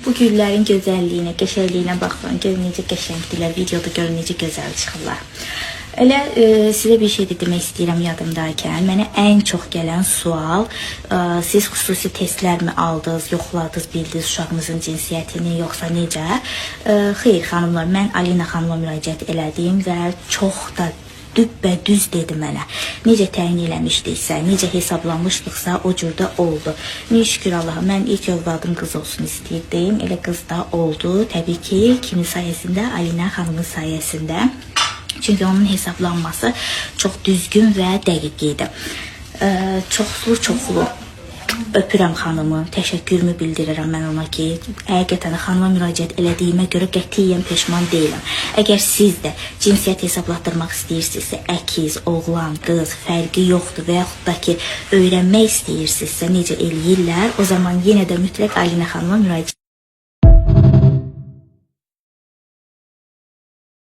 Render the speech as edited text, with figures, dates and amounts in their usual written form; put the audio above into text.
Bu güllərin gözəlliyinə, qəşəngliyinə baxın. Görün necə qəşəngdirlər. Videoda görün necə gözəl çıxırlar. Elə sizə bir şey də demək istəyirəm yadımdaykən. Mənə ən çox gələn sual, siz xüsusi testlərmi aldınız, yoxladınız, bildiniz uşağınızın cinsiyyətini, yoxsa necə? Xeyr xanımlar, mən Alina xanıma müraciət elədim və çox da düppədüz dedi mənə. Necə təyin eləmişdiksə, necə hesablamışdıqsa o cür də oldu. Min şükür Allaha, mən ilk övladım qız olsun istəyirdim. Elə qız da oldu. Təbii ki, kimin sayəsində? Alina xanımın sayəsində. Çünki onun hesablanması çox düzgün və dəqiq idi. Çoxlu öpürəm xanımı, təşəkkürümü bildirirəm mən ona ki, həqiqətən də xanıma müraciət elədiyimə görə qətiyyən peşman deyiləm. Əgər siz də cinsiyyət hesablatdırmaq istəyirsinizsə, əkiz, oğlan, qız fərqi yoxdur və yaxud da ki, öyrənmək istəyirsinizsə necə eləyirlər, o zaman yenə də mütləq Alina xanıma müraciət